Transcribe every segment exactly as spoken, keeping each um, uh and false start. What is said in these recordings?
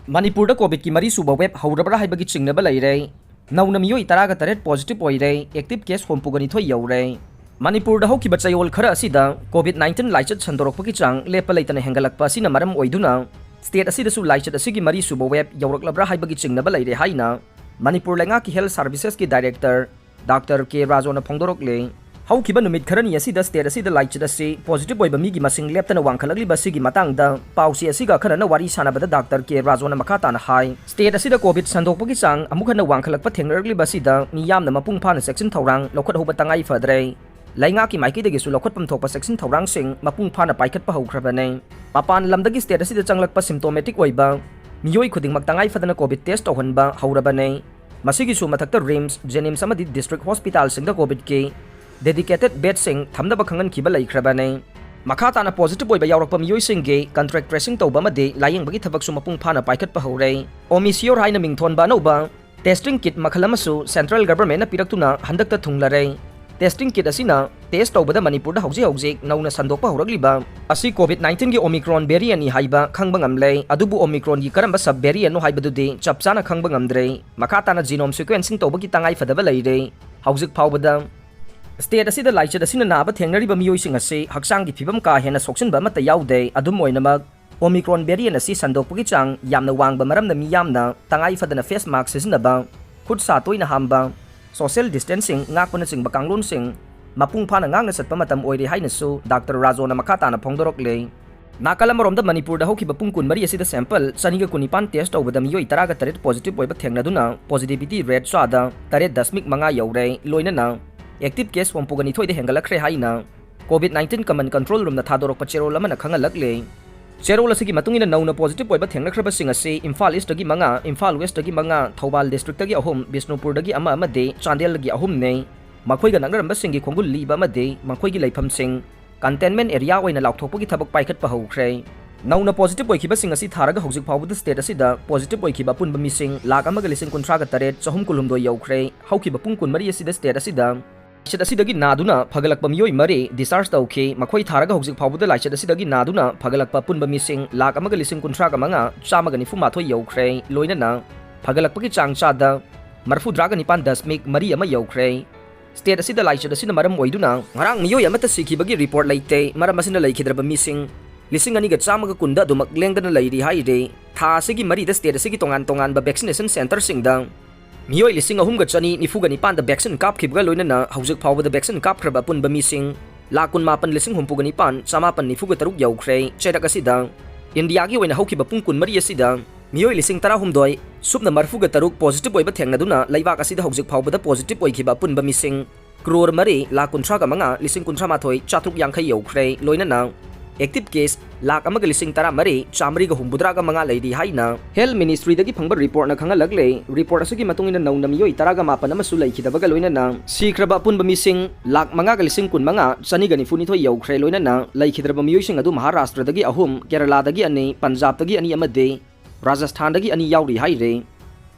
ꯃꯅꯤꯄꯨꯔꯗ ꯀꯣꯚꯤꯗꯀꯤ ꯃꯔꯤꯁꯨꯕ ꯋꯦꯕ ꯍꯧꯔꯕ꯭ꯔꯥ ꯍꯥꯏꯕꯒꯤ ꯆꯤꯡꯅꯕ ꯂꯩꯔꯦ꯫ ꯅꯧꯅ ꯃꯤꯑꯣꯏ ꯇꯔꯥꯒ ꯇꯔꯦꯠ ꯄꯣꯖꯤꯇꯤꯚ ꯑꯣꯏꯔꯦ, ꯑꯦꯛꯇꯤꯚ ꯀꯦꯁ ꯍꯨꯝꯐꯨꯒ ꯅꯤꯊꯣꯏ ꯌꯧꯔꯦ꯫ ꯃꯅꯤꯄꯨꯔꯗ ꯍꯧꯈꯤꯕ ꯆꯌꯣꯜ ꯈꯔ ꯑꯁꯤꯗ ꯀꯣꯚꯤꯗ ꯅꯥꯏꯟꯇꯤꯟ ꯂꯥꯏꯆꯠ ꯁꯟꯗꯣꯔꯛꯄꯒꯤ ꯆꯥꯡ ꯂꯦꯞꯄ ꯂꯩꯇꯅ ꯍꯦꯟꯒꯠꯂꯛꯄ ꯑꯁꯤꯅ ꯃꯔꯝ ꯑꯣꯏꯗꯨꯅ ꯁ꯭ꯇꯦꯠ ꯑꯁꯤꯗꯁꯨ ꯂꯥꯏꯆꯠ ꯑꯁꯤꯒꯤ ꯃꯔꯤꯁꯨꯕ ꯋꯦꯕ ꯌꯧꯔꯛꯂꯕ꯭ꯔꯥ ꯍꯥꯏꯕꯒꯤ ꯆꯤꯡꯅꯕ ꯂꯩꯔꯦ ꯍꯥꯏꯅ ꯃꯅꯤꯄꯨꯔ ꯂꯩꯉꯥꯛꯀꯤ ꯍꯦꯜꯊ ꯁꯥꯔꯚꯤꯁꯦꯁꯀꯤ ꯗꯥꯏꯔꯦꯛꯇꯔ ꯗꯥꯛꯇꯔ ꯀꯦ ꯔꯥꯖꯣꯅ ꯐꯣꯡꯗꯣꯔꯛꯂꯦ꯫ ꯍꯧꯈꯤꯕ ꯅꯨꯃꯤꯠ ꯈꯔꯅꯤ ꯑꯁꯤꯗ ꯁ꯭ꯇꯦꯠ ꯑꯁꯤꯗ ꯂꯥꯏꯆꯠ ꯑꯁꯤ ꯄꯣꯖꯤꯇꯤꯚ ꯑꯣꯏꯕ ꯃꯤꯒꯤ ꯃꯁꯤꯡ ꯂꯦꯞꯇꯅ ꯋꯥꯡꯈꯠꯂꯛꯂꯤꯕ ꯑꯁꯤꯒꯤ ꯃꯇꯥꯡꯗ ꯄꯥꯎꯆꯦ ꯑꯁꯤꯒ ꯑꯈꯟꯅꯅ ꯋꯥꯔꯤ ꯁꯥꯟꯅꯕꯗ ꯗꯥꯛꯇꯔ ꯀꯦ ꯔꯥꯖꯣꯅ ꯃꯈꯥ ꯇꯥꯅ ꯍꯥꯏ, ꯁ꯭ꯇꯦꯠ ꯑꯁꯤꯗ ꯀꯣꯚꯤꯗ ꯁꯟꯗꯣꯛꯄꯒꯤ ꯆꯥꯡ ꯑꯃꯨꯛ ꯍꯟꯅ ꯋꯥꯡꯈꯠꯂꯛꯄ ꯊꯦꯡꯅꯔꯛꯂꯤꯕ ꯑꯁꯤꯗ ꯃꯤꯌꯥꯝꯅ ꯃꯄꯨꯡ ꯐꯥꯅ ꯆꯦꯛꯁꯤꯟ ꯊꯧꯔꯥꯡ ꯂꯧꯈꯠꯍꯧꯕ ꯇꯉꯥꯏ ꯐꯗ꯭ꯔꯦ꯫ ꯂꯩꯉꯥꯛꯀꯤ ꯃꯥꯏꯀꯩꯗꯒꯤꯁꯨ ꯂꯧꯈꯠꯐꯝ ꯊꯣꯛꯄ ꯆꯦꯛꯁꯤꯟ ꯊꯧꯔꯥꯡꯁꯤꯡ ꯃꯄꯨꯡ ꯐꯥꯅ ꯄꯥꯏꯈꯠꯄ ꯍꯧꯈ꯭ꯔꯕꯅꯤ꯫ ꯃꯄꯥꯟ ꯂꯝꯗꯒꯤ ꯁ꯭ꯇꯦꯠ ꯑꯁꯤꯗ ꯆꯪꯂꯛꯄ ꯁꯤꯝꯇꯣꯃꯦꯇꯤꯛ ꯑꯣꯏꯕ ꯃꯤꯑꯣꯏ ꯈꯨꯗꯤꯡꯃꯛ ꯇꯉꯥꯏ ꯐꯗꯅ ꯀꯣꯚꯤꯗ ꯇꯦꯁ ꯇꯧꯍꯟꯕ ꯍꯧꯔꯕꯅꯤ꯫ ꯃꯁꯤꯒꯤꯁꯨ ꯃꯊꯛꯇ ꯔꯤꯝꯁ, ꯖꯦꯅꯤꯝꯁ ꯑꯃꯗꯤ ꯗꯤꯁꯇ꯭ꯔꯤꯛ ꯍꯣꯁꯄꯤꯇꯥꯜꯁꯤꯡꯗ ꯀꯣꯚꯤꯗꯀꯤ ꯗꯦꯗꯤꯀꯦꯇꯦꯗ ꯕꯦꯗꯁꯤꯡ ꯊꯝꯅꯕ ꯈꯪꯍꯟꯈꯤꯕ ꯂꯩꯈ꯭ꯔꯕꯅꯤ꯫ ꯃꯈꯥ ꯇꯥꯅ ꯄꯣꯖꯤꯇꯤꯚ ꯑꯣꯏꯕ ꯌꯥꯎꯔꯛꯄ ꯃꯤꯑꯣꯏꯁꯤꯡꯒꯤ ꯀꯟꯇ꯭ꯔꯦꯛ ꯇ꯭ꯔꯦꯁꯤꯡ ꯇꯧꯕ ꯑꯃꯗꯤ ꯂꯥꯌꯦꯡꯕꯒꯤ ꯊꯕꯛꯁꯨ ꯃꯄꯨꯡ ꯐꯥꯅ ꯄꯥꯏꯈꯠꯄ ꯍꯧꯔꯦ꯫ ꯑꯣꯃꯤꯁꯤꯌꯣꯔ ꯍꯥꯏꯅ ꯃꯤꯡꯊꯣꯟꯕ ꯑꯅꯧꯕ ꯇꯦꯁꯇꯤꯡ ꯀꯤꯠ ꯃꯈꯜ ꯑꯃꯁꯨ ꯁꯦꯟꯇ꯭ꯔꯦꯜ ꯒꯚꯔꯟꯃꯦꯟꯠꯅ ꯄꯤꯔꯛꯇꯨꯅ ꯍꯟꯗꯛꯇ ꯊꯨꯡꯂꯔꯦ꯫ ꯇꯦꯁꯇꯤꯡ ꯀꯤꯠ ꯑꯁꯤꯅ ꯇꯦꯁ ꯇꯧꯕꯗ ꯃꯅꯤꯄꯨꯔꯗ ꯍꯧꯖꯤꯛ ꯍꯧꯖꯤꯛ ꯅꯧꯅ ꯁꯟꯗꯣꯛꯄ ꯍꯧꯔꯛꯂꯤꯕ ꯑꯁꯤ ꯀꯣꯚꯤꯗ ꯅꯥꯏꯟꯇꯤꯟꯒꯤ ꯑꯣꯃꯤꯀ꯭ꯔꯣꯟ ꯚꯦꯔꯤꯌꯟꯠꯅꯤ ꯍꯥꯏꯕ ꯈꯪꯕ ꯉꯝꯂꯦ, ꯑꯗꯨꯕꯨ ꯑꯣꯃꯤꯀ꯭ꯔꯣꯟꯒꯤ ꯀꯔꯝꯕ ꯁꯕ ꯚꯦꯔꯤꯌꯟꯠꯅꯣ ꯍꯥꯏꯕꯗꯨꯗꯤ ꯆꯞ ꯆꯥꯅ ꯈꯪꯕ ꯉꯝꯗ꯭ꯔꯦ꯫ ꯃꯈꯥ ꯇꯥꯅ ꯖꯤꯅꯣꯝ ꯁꯤꯀ꯭ꯋꯦꯟꯁꯤꯡ ꯇꯧꯕꯒꯤ ꯇꯉꯥꯏ ꯐꯗꯕ ꯂꯩꯔꯦ꯫ ꯍꯧꯖꯤꯛ ꯐꯥꯎꯕꯗ ꯁ꯭ꯇꯦꯠ ꯑꯁꯤꯗ ꯂꯥꯏꯆꯠ ꯑꯁꯤꯅ ꯅꯥꯕ ꯊꯦꯡꯅꯔꯤꯕ ꯃꯤꯑꯣꯏꯁꯤꯡ ꯑꯁꯤ ꯍꯛꯆꯥꯡꯒꯤ ꯐꯤꯕꯝ ꯀꯥ ꯍꯦꯟꯅ ꯁꯣꯛꯆꯤꯟꯕ ꯑꯃꯠꯇ ꯌꯥꯎꯗꯦ꯫ ꯑꯗꯨꯝ ꯑꯣꯏꯅꯃꯛ, ꯑꯣꯃꯤꯀ꯭ꯔꯣꯟ ꯚꯦꯔꯤꯌꯟꯠ ꯑꯁꯤ ꯁꯟꯗꯣꯛꯄꯒꯤ ꯆꯥꯡ ꯌꯥꯝꯅ ꯋꯥꯡꯕ ꯃꯔꯝꯅ ꯃꯤꯌꯥꯝꯅ ꯇꯉꯥꯏ ꯐꯗꯅ ꯐꯦꯁ ꯃꯥꯁꯛ ꯁꯤꯖꯤꯟꯅꯕ, ꯈꯨꯠ ꯁꯥ ꯇꯣꯏꯅ ꯍꯥꯝꯕ, ꯁꯣꯁꯤꯌꯦꯜ ꯗꯤꯁꯇꯦꯟꯁꯤꯡ ꯉꯥꯛꯄꯅꯆꯤꯡꯕ ꯀꯥꯡꯂꯣꯟꯁꯤꯡ ꯃꯄꯨꯡ ꯐꯥꯅ ꯉꯥꯛꯅ ꯆꯠꯄ ꯃꯇꯝ ꯑꯣꯏꯔꯦ ꯍꯥꯏꯅꯁꯨ ꯗꯥꯛꯇꯔ ꯔꯥꯖꯣꯅ ꯃꯈꯥ ꯇꯥꯅ ꯐꯣꯡꯗꯣꯔꯛꯂꯦ꯫ ꯅꯥꯀꯜ ꯑꯃꯔꯣꯝꯗ ꯃꯅꯤꯄꯨꯔꯗ ꯍꯧꯈꯤꯕ ꯄꯨꯡ ꯀꯨꯟꯃꯔꯤ ꯑꯁꯤꯗ ꯁꯦꯝꯄꯜ ꯆꯅꯤꯒ ꯀꯨꯟꯅꯤꯄꯥꯟ ꯇꯦꯁ ꯇꯧꯕꯗ ꯃꯤꯑꯣꯏ ꯇꯔꯥꯒ ꯇꯔꯦꯠ ꯄꯣꯖꯤꯇꯤꯚ ꯑꯣꯏꯕ ꯊꯦꯡꯅꯗꯨꯅ ꯄꯣꯖꯤꯇꯤꯚꯤꯇꯤ ꯔꯦꯠ ꯆꯥꯗ ꯇꯔꯦꯠ ꯗꯁꯃꯤꯛ ꯃꯉꯥ ꯌꯧꯔꯦ, ꯂꯣꯏꯅꯅ ꯑꯦꯛꯇꯤꯚ ꯀꯦꯁ ꯍꯨꯝꯐꯨꯒ ꯅꯤꯊꯣꯏꯗ ꯍꯦꯟꯒꯠꯂꯛꯈ꯭ꯔꯦ ꯍꯥꯏꯅ ꯀꯣꯚꯤꯗ ꯅꯥꯏꯟꯇꯤꯟ ꯀꯃꯟ ꯀꯟꯇ꯭ꯔꯣꯜ ꯔꯨꯝꯅ ꯊꯥꯗꯣꯔꯛꯄ ꯆꯦꯔꯣꯜ ꯑꯃꯅ ꯈꯪꯍꯜꯂꯛꯂꯦ꯫ ꯆꯦꯔꯣꯜ ꯑꯁꯤꯒꯤ ꯃꯇꯨꯡ ꯏꯟꯅ ꯅꯧꯅ ꯄꯣꯖꯤꯇꯤꯚ ꯑꯣꯏꯕ ꯊꯦꯡꯅꯈ꯭ꯔꯕꯁꯤꯡ ꯑꯁꯤ ꯏꯝꯐꯥꯜ ꯏꯁꯇꯒꯤ ꯃꯉꯥ, ꯏꯝꯐꯥꯜ ꯋꯦꯁꯇꯒꯤ ꯃꯉꯥ, ꯊꯧꯕꯥꯜ ꯗꯤꯁꯇ꯭ꯔꯤꯛꯇꯒꯤ ꯑꯍꯨꯝ, ꯕꯤꯁꯅꯨꯄꯨꯔꯗꯒꯤ ꯑꯃ ꯑꯃꯗꯤ ꯆꯥꯟꯗꯦꯜꯗꯒꯤ ꯑꯍꯨꯝꯅꯤ꯫ ꯃꯈꯣꯏꯒ ꯅꯛꯅꯔꯝꯕꯁꯤꯡꯒꯤ ꯈꯣꯡꯒꯨꯜ ꯂꯤꯕ ꯑꯃꯗꯤ ꯃꯈꯣꯏꯒꯤ ꯂꯩꯐꯝꯁꯤꯡ ꯀꯟꯇꯦꯟꯃꯦꯟꯠ ꯑꯦꯔꯤꯌꯥ ꯑꯣꯏꯅ ꯂꯥꯎꯊꯣꯛꯄꯒꯤ ꯊꯕꯛ ꯄꯥꯏꯈꯠꯄ ꯍꯧꯈ꯭ꯔꯦ꯫ ꯅꯧꯅ ꯄꯣꯖꯤꯇꯤꯚ ꯑꯣꯏꯈꯤꯕꯁꯤꯡ ꯑꯁꯤ ꯊꯥꯔꯒ ꯍꯧꯖꯤꯛ ꯐꯥꯎꯕꯗ ꯁ꯭ꯇꯦꯠ ꯑꯁꯤꯗ ꯄꯣꯖꯤꯇꯤꯚ ꯑꯣꯏꯈꯤꯕ ꯑꯄꯨꯟꯕ ꯃꯤꯁꯤꯡ ꯂꯥꯈ ꯑꯃꯒ ꯂꯤꯁꯤꯡ ꯀꯨꯟꯊ꯭ꯔꯥꯒ ꯇꯔꯦꯠ ꯆꯍꯨꯝ ꯀꯨꯟꯍꯨꯝꯗꯣꯏ ꯌꯧꯈ꯭ꯔꯦ꯫ ꯍꯧꯈꯤꯕ ꯄꯨꯡ ꯀꯨꯟꯃꯔꯤ ꯑꯁꯤꯗ ꯁ꯭ꯇꯦꯠ ꯑꯁꯤꯗ ꯂꯥꯏꯆꯠ ꯑꯁꯤꯗꯒꯤ ꯅꯥꯗꯨꯅ ꯐꯒꯠꯂꯛꯄ ꯃꯤꯑꯣꯏ ꯃꯔꯤ discharge ꯇꯧꯈꯤ꯫ ꯃꯈꯣꯏ ꯊꯥꯔꯒ ꯍꯧꯖꯤꯛ ꯐꯥꯎꯕꯗ ꯂꯥꯏꯆꯠ ꯑꯁꯤꯗꯒꯤ ꯅꯥꯗꯨꯅ ꯐꯒꯠꯂꯛꯄ ꯑꯄꯨꯟꯕ ꯃꯤꯁꯤꯡ ꯂꯥꯈ ꯑꯃꯒ ꯂꯤꯁꯤꯡ ꯀꯨꯟꯊ꯭ꯔꯥꯒ ꯃꯉꯥ, ꯆꯥꯝꯃꯒ ꯅꯤꯐꯨ ꯃꯥꯊꯣꯏ ꯌꯧꯈ꯭ꯔꯦ꯫ ꯂꯣꯏꯅꯅ ꯐꯒꯠꯂꯛꯄꯒꯤ ꯆꯥꯡ ꯆꯥꯗ ꯃꯔꯐꯨꯇꯔꯥꯒ ꯅꯤꯄꯥꯟ ꯗꯁꯃꯤꯛ ꯃꯔꯤ ꯑꯃ ꯌꯧꯈ꯭ꯔꯦ꯫ State ꯑꯁꯤꯗ ꯂꯥꯏꯆꯠ ꯑꯁꯤꯅ ꯃꯔꯝ ꯑꯣꯏꯗꯨꯅ ꯉꯔꯥꯡ ꯃꯤꯑꯣꯏ ꯑꯃꯠꯇ ꯁꯤꯈꯤꯕꯒꯤ report ꯂꯩꯇꯦ꯫ ꯃꯔꯝ ꯑꯁꯤꯅ ꯂꯩꯈꯤꯗ꯭ꯔꯕ ꯃꯤꯁꯤꯡ ꯂꯤꯁꯤꯡ ꯑꯅꯤꯒ ꯆꯥꯝꯃꯒ ꯀꯨꯟꯗ ꯑꯗꯨꯃꯛ ꯂꯦꯡꯗꯅ ꯂꯩꯔꯤ ꯍꯥꯏꯔꯤ꯫ ꯊꯥ ꯑꯁꯤꯒꯤ ꯃꯔꯤꯗ state ꯑꯁꯤꯒꯤ ꯇꯣꯉꯥꯟ ꯇꯣꯉꯥꯟꯕ vaccination centreꯁꯤꯡꯗ ꯃꯤꯑꯣꯏ ꯂꯤꯁꯤꯡ ꯑꯍꯨꯝꯒ ꯆꯅꯤ ꯅꯤꯐꯨꯒ ꯅꯤꯄꯥꯟꯗ vaccine ꯀꯥꯞꯈꯤꯕꯒ ꯂꯣꯏꯅꯅ ꯍꯧꯖꯤꯛ ꯐꯥꯎꯕꯗ vaccine ꯀꯥꯞꯈ꯭ꯔꯕ ꯑꯄꯨꯟꯕ ꯃꯤꯁꯤꯡ ꯂꯥꯈ ꯀꯨꯟꯃꯥꯄꯟ ꯂꯤꯁꯤꯡ ꯍꯨꯝꯐꯨꯒ ꯅꯤꯄꯥꯟ ꯆꯃꯥꯄꯟ ꯅꯤꯐꯨꯒ ꯇꯔꯨꯛ ꯌꯧꯈ꯭ꯔꯦ꯫ ꯆꯩꯔꯛ ꯑꯁꯤꯗ ꯏꯟꯗꯤꯌꯥꯒꯤ ꯑꯣꯏꯅ ꯍꯧꯈꯤꯕ ꯄꯨꯡ ꯀꯨꯟꯃꯔꯤ ꯑꯁꯤꯗ ꯃꯤꯑꯣꯏ ꯂꯤꯁꯤꯡ ꯇꯔꯥꯍꯨꯝꯗꯣꯏ ꯁꯨꯞꯅ ꯃꯔꯐꯨꯒ ꯇꯔꯨꯛ positive ꯑꯣꯏꯕ ꯊꯦꯡꯅꯗꯨꯅ ꯂꯩꯕꯥꯛ ꯑꯁꯤꯗ ꯍꯧꯖꯤꯛ ꯐꯥꯎꯕꯗ positive ꯑꯣꯏꯈꯤꯕ ꯑꯄꯨꯟꯕ ꯃꯤꯁꯤꯡ ꯀ꯭ꯔꯣꯔ ꯃꯔꯤ ꯂꯥꯈ ꯀꯨꯟꯊ꯭ꯔꯥꯒ ꯃꯉꯥ ꯂꯤꯁꯤꯡ ꯀꯨꯟꯊ꯭ꯔꯥ ꯃꯥꯊꯣꯏ ꯆꯥꯇ꯭ꯔꯨꯛ ꯌꯥꯡꯈꯩ ꯌꯧꯈ꯭ꯔꯦ꯫ ꯂꯣꯏꯅꯅ active case ꯂꯥꯈ ꯑꯃꯒ ꯂꯤꯁꯤꯡ ꯇꯔꯥ ꯃꯔꯤ ꯆꯥꯃꯔꯤꯒ ꯍꯨꯝꯐꯨꯇꯔꯥꯒ ꯃꯉꯥ ꯂꯩꯔꯤ ꯍꯥꯏꯅ Health Ministryꯗꯒꯤ ꯐꯪꯕ reportꯅ ꯈꯪꯍꯜꯂꯛꯂꯦ꯫ Report ꯑꯁꯤꯒꯤ ꯃꯇꯨꯡ ꯏꯟꯅ ꯅꯧꯅ ꯃꯤꯑꯣꯏ ꯇꯔꯥꯒ ꯃꯥꯄꯟ ꯑꯃꯁꯨ ꯂꯩꯈꯤꯗꯕꯒ ꯂꯣꯏꯅꯅ ꯁꯤꯈ꯭ꯔꯕ ꯑꯄꯨꯟꯕ ꯃꯤꯁꯤꯡ ꯂꯥꯈ ꯃꯉꯥꯒ ꯂꯤꯁꯤꯡ ꯀꯨꯟꯃꯉꯥ ꯆꯅꯤꯒ ꯅꯤꯐꯨꯅꯤꯊꯣꯏ ꯌꯧꯈ꯭ꯔꯦ꯫ ꯂꯣꯏꯅꯅ ꯂꯩꯈꯤꯗ꯭ꯔꯕ ꯃꯤꯑꯣꯏꯁꯤꯡ ꯑꯗꯨ ꯃꯍꯥꯔꯥꯁꯇ꯭ꯔꯗꯒꯤ ꯑꯍꯨꯝ, ꯀꯦꯔꯂꯥꯗꯒꯤ ꯑꯅꯤ, ꯄꯟꯖꯥꯕꯇꯒꯤ ꯑꯅꯤ ꯑꯃꯗꯤ ꯔꯥꯖꯁꯊꯥꯟꯗꯒꯤ ꯑꯅꯤ ꯌꯥꯎꯔꯤ ꯍꯥꯏꯔꯦ꯫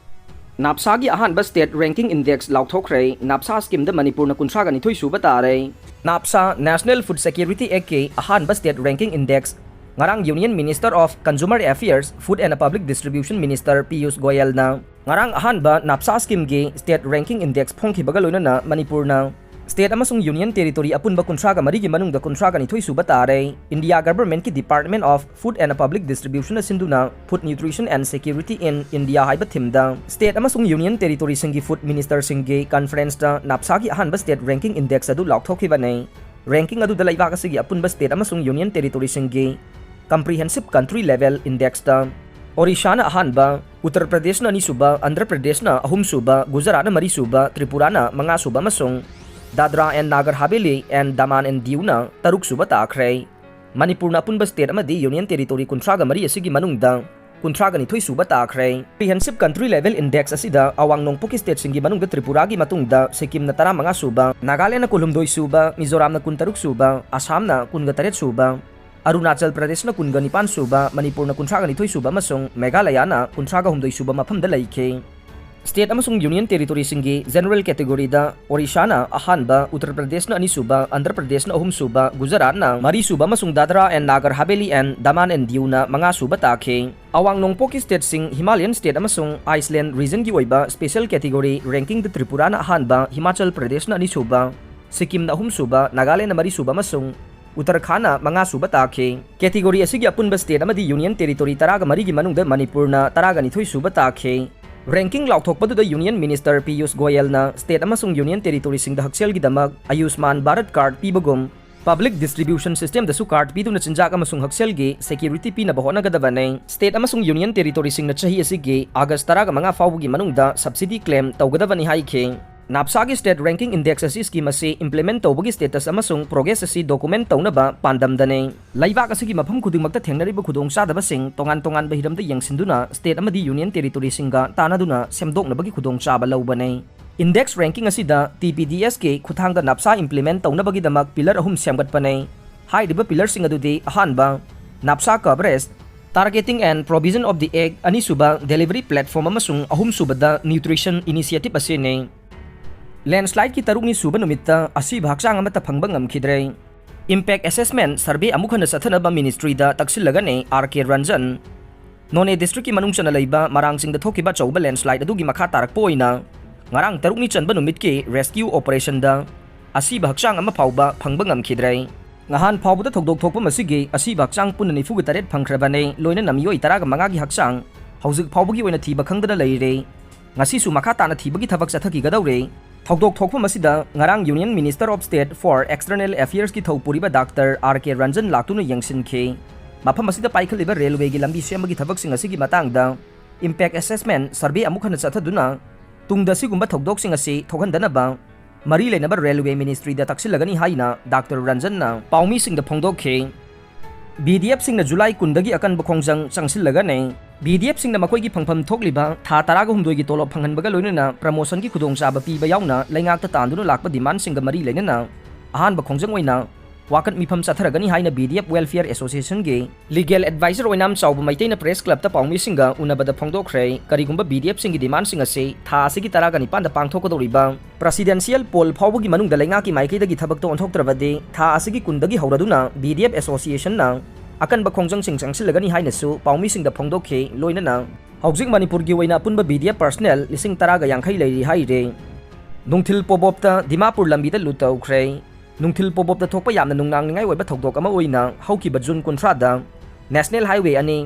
ꯅꯥꯞꯁꯥꯒꯤ ꯑꯍꯥꯟꯕ state ranking index ꯂꯥꯎꯊꯣꯛꯈ꯭ꯔꯦ꯫ ꯅꯥꯞꯁꯥ schemeꯗ ꯃꯅꯤꯄꯨꯔꯅ ꯀꯨꯟꯊ꯭ꯔꯥꯒ ꯅꯤꯊꯣꯏ ꯁꯨꯕ ꯇꯥꯔꯦ꯫ ꯅꯥꯞꯁꯥ, National Food Security Actꯀꯤ ꯑꯍꯥꯟꯕ state ranking index ꯉꯔꯥꯡ Union Minister of Consumer Affairs, Food and Public Distribution Minister Piyush ꯒꯣꯌꯦꯜꯅ ꯉꯔꯥꯡ ꯑꯍꯥꯟꯕ ꯅꯥꯞꯁꯥ schemeꯒꯤ state ranking index ꯐꯣꯡꯈꯤꯕꯒ ꯂꯣꯏꯅꯅ ꯃꯅꯤꯄꯨꯔꯅ state ꯑꯃꯁꯨꯡ union territory ꯑꯄꯨꯟꯕ ꯀꯨꯟꯊ꯭ꯔꯥꯒ ꯃꯔꯤꯒꯤ ꯃꯅꯨꯡꯗ ꯀꯨꯟꯊ꯭ꯔꯥꯒ ꯅꯤꯊꯣꯏ ꯁꯨꯕ ꯇꯥꯔꯦ꯫ ꯏꯟꯗꯤꯌꯥ governmentꯀꯤ Department of Food and Public Distributionꯅ ꯁꯤꯟꯗꯨꯅ Food Nutrition and Security in India ꯍꯥꯏꯕ themeꯗ state ꯑꯃꯁꯨꯡ union territoryꯁꯤꯡꯒꯤ food ministerꯁꯤꯡꯒꯤ conferenceꯇ ꯅꯥꯞꯁꯥꯒꯤ ꯑꯍꯥꯟꯕ state ranking index ꯑꯗꯨ ꯂꯥꯎꯊꯣꯛꯈꯤꯕꯅꯤ꯫ Ranking ꯑꯗꯨꯗ ꯂꯩꯕꯥꯛ ꯑꯁꯤꯒꯤ ꯑꯄꯨꯟꯕ state ꯑꯃꯁꯨꯡ union territoryꯁꯤꯡꯒꯤ comprehensive country level indexꯇ ꯑꯣꯔꯤꯁꯥꯅ ꯑꯍꯥꯟꯕ, ꯎꯠꯇꯔ ꯄ꯭ꯔꯗꯦꯁꯅ ꯑꯅꯤꯁꯨꯕ, ꯑꯟꯙ꯭ꯔ ꯄ꯭ꯔꯗꯦꯁꯅ ꯑꯍꯨꯝꯁꯨꯕ, ꯒꯨꯖꯔꯥꯠꯅ ꯃꯔꯤꯁꯨꯕ, ꯇ꯭ꯔꯤꯄꯨꯔꯥꯅ ꯃꯉꯥꯁꯨꯕ ꯑꯃꯁꯨꯡ Dadra and Nagar Haveli and Daman and ꯗꯤꯎꯅ ꯇꯔꯨꯛꯁꯨꯕ ꯇꯥꯈ꯭ꯔꯦ꯫ ꯃꯅꯤꯄꯨꯔꯅ ꯑꯄꯨꯟꯕ state ꯑꯃꯗꯤ union territory ꯀꯨꯟꯊ꯭ꯔꯥꯒ ꯃꯔꯤ ꯑꯁꯤꯒꯤ ꯃꯅꯨꯡꯗ ꯀꯨꯟꯊ꯭ꯔꯥꯒ ꯅꯤꯊꯣꯏ ꯁꯨꯕ ꯇꯥꯈ꯭ꯔꯦ꯫ Comprehensive country level index ꯑꯁꯤꯗ ꯑꯋꯥꯡ ꯅꯣꯡꯄꯣꯛꯀꯤ stateꯁꯤꯡꯒꯤ ꯃꯅꯨꯡꯗ ꯇ꯭ꯔꯤꯄꯨꯔꯥꯒꯤ ꯃꯇꯨꯡꯗ ꯁꯤꯛꯀꯤꯝꯅ ꯇꯔꯥꯃꯉꯥ ꯁꯨꯕ, ꯅꯥꯒꯥꯂꯦꯟꯗꯅ ꯀꯨꯟꯍꯨꯝꯗꯣꯏ ꯁꯨꯕ, ꯃꯤꯖꯣꯔꯥꯝꯅ ꯀꯨꯟꯇꯔꯨꯛ ꯁꯨꯕ, ꯑꯁꯥꯝꯅ ꯀꯨꯟꯒ ꯇꯔꯦꯠ ꯁꯨꯕ, ꯑꯔꯨꯅꯥꯆꯜ ꯄ꯭ꯔꯗꯦꯁꯅ ꯀꯨꯟꯒ ꯅꯤꯄꯥꯟ ꯁꯨꯕ, ꯃꯅꯤꯄꯨꯔꯅ ꯀꯨꯟꯊ꯭ꯔꯥꯒ ꯅꯤꯊꯣꯏ ꯁꯨꯕ ꯑꯃꯁꯨꯡ ꯃꯦꯘꯥꯂꯌꯥꯅ ꯀꯨꯟꯊ꯭ꯔꯥꯒ ꯍꯨꯝꯗꯣꯏ ꯁꯨꯕ ꯃꯐꯝꯗ ꯂꯩꯈꯤ꯫ State ꯑꯃꯁꯨꯡ Union Territoryꯁꯤꯡꯒꯤ general categoryꯗ Orishana ꯑꯍꯥꯟꯕ, Uttar Pradeshꯅ ꯑꯅꯤꯁꯨꯕ, Andhra Pradeshꯅ ꯑꯍꯨꯝꯁꯨꯕ, Gujaratꯅ ꯃꯔꯤꯁꯨꯕ ꯑꯃꯁꯨꯡ Dadra and Nagar Haveli and Daman and Diuꯅ ꯃꯉꯥꯁꯨꯕ ꯇꯥꯈꯤ꯫ ꯑꯋꯥꯡ ꯅꯣꯡꯄꯣꯛꯀꯤ stateꯁꯤꯡ Himalayan state ꯑꯃꯁꯨꯡ Iceland regionꯒꯤ ꯑꯣꯏꯕ special category rankingꯗ ꯇ꯭ꯔꯤꯄꯨꯔꯥꯅ ꯑꯍꯥꯟꯕ, ꯍꯤꯃꯥꯆꯜ ꯄ꯭ꯔꯗꯦꯁꯅ ꯑꯅꯤꯁꯨꯕ, ꯁꯤꯛꯀꯤꯝꯅ ꯑꯍꯨꯝꯁꯨꯕ, ꯅꯥꯒꯥꯂꯦꯟꯗꯅ ꯃꯔꯤꯁꯨꯕ ꯑꯃꯁꯨꯡ ꯎꯠꯇꯔꯈꯥꯟꯗꯅ ꯃꯉꯥꯁꯨꯕ ꯇꯥꯈꯤ꯫ Category ꯑꯁꯤꯒꯤ ꯑꯄꯨꯟꯕ state ꯑꯃꯗꯤ Union Territory ꯇꯔꯥꯒ ꯃꯔꯤꯒꯤ ꯃꯅꯨꯡꯗ ꯃꯅꯤꯄꯨꯔꯅ ꯇꯔꯥꯒ ꯅꯤꯊꯣꯏꯁꯨꯕ ꯇꯥꯈꯤ꯫ Ranking ꯂꯥꯎꯊꯣꯛꯄꯗꯨꯗ Union Minister Piyush ꯒꯣꯌꯦꯜꯅ state ꯑꯃꯁꯨꯡ Union Territoryꯁꯤꯡꯗ ꯍꯛꯁꯦꯜꯒꯤꯗꯃꯛ ꯑꯌꯨꯁꯃꯥꯟ Bharat card ꯄꯤꯕꯒꯨꯝ, public distribution systemꯗꯁꯨ card ꯄꯤꯗꯨꯅ ꯆꯤꯟꯖꯥꯛ ꯑꯃꯁꯨꯡ ꯍꯛꯁꯦꯜꯒꯤ security ꯄꯤꯅꯕ ꯍꯣꯠꯅꯒꯗꯕꯅꯤ꯫ State ꯑꯃꯁꯨꯡ Union Territoryꯁꯤꯡꯅ ꯆꯍꯤ ꯑꯁꯤꯒꯤ August ꯇꯔꯥꯒ ꯃꯉꯥ ꯐꯥꯎꯕꯒꯤ ꯃꯅꯨꯡꯗ subsidy claim ꯇꯧꯒꯗꯕꯅꯤ ꯍꯥꯏꯈꯤ꯫ NAPSAꯒꯤ state ranking index ꯑꯁꯤ scheme ꯑꯁꯤ implement ꯇꯧꯕꯒꯤ status ꯑꯃꯁꯨꯡ progress ꯑꯁꯤ document ꯇꯧꯅꯕ ꯄꯥꯟꯗꯝꯗꯅꯤ꯫ ꯂꯩꯕꯥꯛ ꯑꯁꯤꯒꯤ ꯃꯐꯝ ꯈꯨꯗꯤꯡꯃꯛꯇ ꯊꯦꯡꯅꯔꯤꯕ ꯈꯨꯗꯣꯡꯆꯥꯗꯕꯁꯤꯡ ꯇꯣꯉꯥꯟ ꯇꯣꯉꯥꯟꯕ ꯍꯤꯔꯝꯗ ꯌꯦꯡꯁꯤꯟꯗꯨꯅ state ꯑꯃꯗꯤ Union Territoryꯁꯤꯡꯒ ꯇꯥꯟꯅꯗꯨꯅ ꯁꯦꯝꯗꯣꯛꯅꯕꯒꯤ ꯈꯨꯗꯣꯡꯆꯥꯕ ꯂꯧꯕꯅꯤ꯫ Index ranking ꯑꯁꯤꯗ TPDSꯀꯤ ꯈꯨꯠꯊꯥꯡꯗ NAPSA implement ꯇꯧꯅꯕꯒꯤꯗꯃꯛ pillar ꯑꯍꯨꯝ ꯁꯦꯝꯒꯠꯄꯅꯤ꯫ ꯍꯥꯏꯔꯤꯕ pillarꯁꯤꯡ ꯑꯗꯨꯗꯤ: ꯑꯍꯥꯟꯕ, NAPSA coverage, targeting and provision of the act, ꯑꯅꯤꯁꯨꯕ, delivery platform, ꯑꯃꯁꯨꯡ ꯑꯍꯨꯝꯁꯨꯕꯗ, nutrition initiative ꯑꯁꯤꯅꯤ꯫ Landslideꯀꯤ ꯇꯔꯨꯛꯅꯤ ꯁꯨꯕ ꯅꯨꯃꯤꯠꯇ ꯑꯁꯤꯕ ꯍꯛꯆꯥꯡ ꯑꯃꯠꯇ ꯐꯪꯕ ꯉꯝꯈꯤꯗ꯭ꯔꯦ꯫ Impact assessment survey ꯑꯃꯨꯛ ꯍꯟꯅ ꯆꯠꯊꯅꯕ ministryꯗ ꯇꯛꯁꯤꯜꯂꯒꯅꯤ R K Ranjan꯫ Noney districtꯀꯤ ꯃꯅꯨꯡ ꯆꯟꯅ ꯂꯩꯕ ꯃꯔꯥꯡꯆꯤꯡꯗ ꯊꯣꯛꯈꯤꯕ ꯑꯆꯧꯕ landslide ꯑꯗꯨꯒꯤ ꯃꯈꯥ ꯇꯥꯔꯛꯄ ꯑꯣꯏꯅ ꯉꯔꯥꯡ ꯇꯔꯨꯛꯅꯤ ꯆꯟꯕ ꯅꯨꯃꯤꯠꯀꯤ rescue operationꯗ ꯑꯁꯤꯕ ꯍꯛꯆꯥꯡ ꯑꯃ ꯐꯥꯎꯕ ꯐꯪꯕ ꯉꯝꯈꯤꯗ꯭ꯔꯦ꯫ ꯉꯍꯥꯟ ꯐꯥꯎꯕꯗ ꯊꯧꯗꯣꯛ ꯊꯣꯛꯄ ꯑꯁꯤꯒꯤ ꯑꯁꯤꯕ ꯍꯛꯆꯥꯡ ꯄꯨꯟꯅ ꯅꯤꯐꯨꯒ ꯇꯔꯦꯠ ꯐꯪꯈ꯭ꯔꯕꯅꯤ, ꯂꯣꯏꯅꯅ ꯃꯤꯑꯣꯏ ꯇꯔꯥꯒ ꯃꯉꯥꯒꯤ ꯍꯛꯆꯥꯡ ꯍꯧꯖꯤꯛ ꯐꯥꯎꯕꯒꯤ ꯑꯣꯏꯅ ꯊꯤꯕ ꯈꯪꯗꯅ ꯂꯩꯔꯤ꯫ ꯉꯁꯤꯁꯨ ꯃꯈꯥ ꯇꯥꯅ ꯊꯤꯕꯒꯤ ꯊꯕꯛ ꯆꯠꯊꯈꯤꯒꯗꯧꯔꯤ꯫ ꯊꯧꯗꯣꯛ ꯊꯣꯛꯐꯝ ꯑꯁꯤꯗ ꯉꯔꯥꯡ Union Minister of State for External Affairsꯀꯤ ꯊꯧ ꯄꯨꯔꯤꯕ Doctor R K Ranjan ꯂꯥꯛꯇꯨꯅ ꯌꯦꯡꯁꯤꯟꯈꯤ꯫ ꯃꯐꯝ ꯑꯁꯤꯗ ꯄꯥꯏꯈꯠꯂꯤꯕ railwayꯒꯤ ꯂꯝꯕꯤ ꯁꯦꯝꯕꯒꯤ ꯊꯕꯛꯁꯤꯡ ꯑꯁꯤꯒꯤ ꯃꯇꯥꯡꯗ impact assessment survey ꯑꯃꯨꯛ ꯍꯟꯅ ꯆꯠꯊꯗꯨꯅ ꯇꯨꯡꯗ ꯑꯁꯤꯒꯨꯝꯕ ꯊꯧꯗꯣꯛꯁꯤꯡ ꯑꯁꯤ ꯊꯣꯛꯍꯟꯗꯅꯕ ꯃꯔꯤ ꯂꯩꯅꯕ railway ministryꯗ ꯇꯛꯁꯤꯜꯂꯒꯅꯤ ꯍꯥꯏꯅ Doctor Ranjanꯅ ꯄꯥꯎꯃꯤꯁꯤꯡꯗ ꯐꯣꯡꯗꯣꯛꯈꯤ꯫ BDFꯁꯤꯡꯅ July ꯀꯨꯟꯗꯒꯤ ꯑꯀꯟꯕ ꯈꯣꯡꯖꯪ ꯆꯪꯁꯤꯜꯂꯒꯅꯤ꯫ BDFꯁꯤꯡꯅ ꯃꯈꯣꯏꯒꯤ ꯐꯪꯐꯝ ꯊꯣꯛꯂꯤꯕ ꯊꯥ ꯇꯔꯥꯒ ꯍꯨꯝꯗꯣꯏꯒꯤ ꯇꯣꯂꯣꯞ ꯐꯪꯍꯟꯕꯒ ꯂꯣꯏꯅꯅ promotionꯒꯤ ꯈꯨꯗꯣꯡꯆꯥꯕ ꯄꯤꯕ ꯌꯥꯎꯅ ꯂꯩꯉꯥꯛꯇ ꯇꯥꯟꯗꯨꯅ ꯂꯥꯛꯄ demandꯁꯤꯡꯒ ꯃꯔꯤ ꯂꯩꯅꯅ ꯑꯍꯥꯟꯕ ꯈꯣꯡꯖꯪ ꯑꯣꯏꯅ ꯋꯥꯀꯠ ꯃꯤꯐꯝ ꯆꯠꯊꯔꯒꯅꯤ ꯍꯥꯏꯅ B D F Welfare Association ꯒꯤ legal advisor ꯑꯣꯏꯅꯥꯝ ꯆꯥꯎꯕ ꯃꯩꯇꯩꯅ press club ꯇ ꯄꯥꯎꯃꯤꯁꯤꯡꯒ ꯎꯅꯕꯗ ꯐꯣꯡꯗꯣꯛꯈ꯭ꯔꯦ꯫ ꯀꯔꯤꯒꯨꯝꯕ B D F ꯁꯤꯡꯒꯤ demand ꯁꯤꯡ ꯑꯁꯤ ꯊꯥ ꯑꯁꯤꯒꯤ ꯇꯔꯥꯒ ꯅꯤꯄꯥꯟꯗ ꯄꯥꯡꯊꯣꯛꯀꯗꯧꯔꯤꯕ presidential poll ꯐꯥꯎꯕꯒꯤ ꯃꯅꯨꯡꯗ ꯂꯩꯉꯥꯛꯀꯤ ꯃꯥꯏꯀꯩꯗꯒꯤ ꯊꯕꯛꯇ ꯑꯣꯟꯊꯣꯛꯇ꯭ꯔꯕꯗꯤ ꯊꯥ ꯑꯁꯤꯒꯤ ꯀꯨꯟꯗꯒꯤ ꯍꯧꯔꯗꯨꯅ B D F Association ꯅ ꯑꯀꯟꯕ ꯈꯣꯡꯖꯪꯁꯤꯡ ꯆꯪꯁꯤꯜꯂꯒꯅꯤ ꯍꯥꯏꯅꯁꯨ ꯄꯥꯎꯃꯤꯁꯤꯡꯗ ꯐꯣꯡꯗꯣꯛꯈꯤ꯫ ꯂꯣꯏꯅꯅ ꯍꯧꯖꯤꯛ ꯃꯅꯤꯄꯨꯔꯒꯤ ꯑꯣꯏꯅ ꯑꯄꯨꯟꯕ B D F personnel ꯂꯤꯁꯤꯡ ꯇꯔꯥꯒ ꯌꯥꯡꯈꯩ ꯂꯩꯔꯤ ꯍꯥꯏꯔꯦ꯫ ꯅꯨꯡꯊꯤꯜ ꯄꯣꯕꯣꯞꯇ ꯗꯤꯃꯥꯄꯨꯔ ꯂꯝꯕꯤꯗ ꯂꯨꯠ ꯇꯧꯈ꯭ꯔꯦ꯫ ꯅꯨꯡꯊꯤꯜ ꯄꯣꯕꯣꯞꯇ ꯊꯣꯛꯄ ꯌꯥꯝꯅ ꯅꯨꯡꯅꯥꯡꯅꯤꯡꯉꯥꯏ ꯑꯣꯏꯕ ꯊꯧꯗꯣꯛ ꯑꯃ ꯑꯣꯏꯅ ꯍꯧꯈꯤꯕ ꯖꯨꯟ ꯀꯨꯟꯊ꯭ꯔꯥꯗ National Highway ꯑꯅꯤ,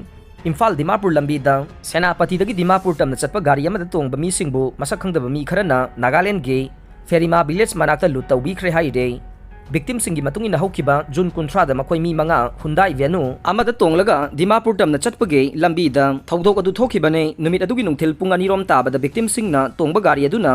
ꯏꯝꯐꯥꯜ ꯗꯤꯃꯥꯄꯨꯔ ꯂꯝꯕꯤꯗ ꯁꯦꯅꯥꯄꯇꯤꯗꯒꯤ ꯗꯤꯃꯥꯄꯨꯔ ꯇꯝꯅ ꯆꯠꯄ ꯒꯥꯔꯤ ꯑꯃꯗ ꯇꯣꯡꯕ ꯃꯤꯁꯤꯡꯕꯨ ꯃꯁꯛ ꯈꯪꯗꯕ ꯃꯤ ꯈꯔꯅ ꯅꯥꯒꯥꯂꯦꯟꯗꯒꯤ ꯐꯦꯔꯤꯃꯥ village ꯃꯅꯥꯛꯇ ꯂꯨꯠ ꯇꯧꯕꯤꯈ꯭ꯔꯦ ꯍꯥꯏꯔꯦ꯫ Victim ꯁꯤꯡꯒꯤ ꯃꯇꯨꯡ ꯏꯟꯅ ꯍꯧꯈꯤꯕ ꯖꯨꯟ ꯀꯨꯟꯊ꯭ꯔꯥꯗ ꯃꯈꯣꯏ ꯃꯤ ꯃꯉꯥ Hyundai Venue ꯑꯃꯗ ꯇꯣꯡꯂꯒ ꯗꯤꯃꯥꯄꯨꯔ ꯇꯝꯅ ꯆꯠꯄꯒꯤ ꯂꯝꯕꯤꯗ ꯊꯧꯗꯣꯛ ꯑꯗꯨ ꯊꯣꯛꯈꯤꯕꯅꯤ꯫ ꯅꯨꯃꯤꯠ ꯑꯗꯨꯒꯤ ꯅꯨꯡꯊꯤꯜ ꯄꯨꯡ ꯑꯅꯤꯔꯣꯝ ꯇꯥꯕꯗ victim ꯁꯤꯡꯅ ꯇꯣꯡꯕ ꯒꯥꯔꯤ ꯑꯗꯨꯅ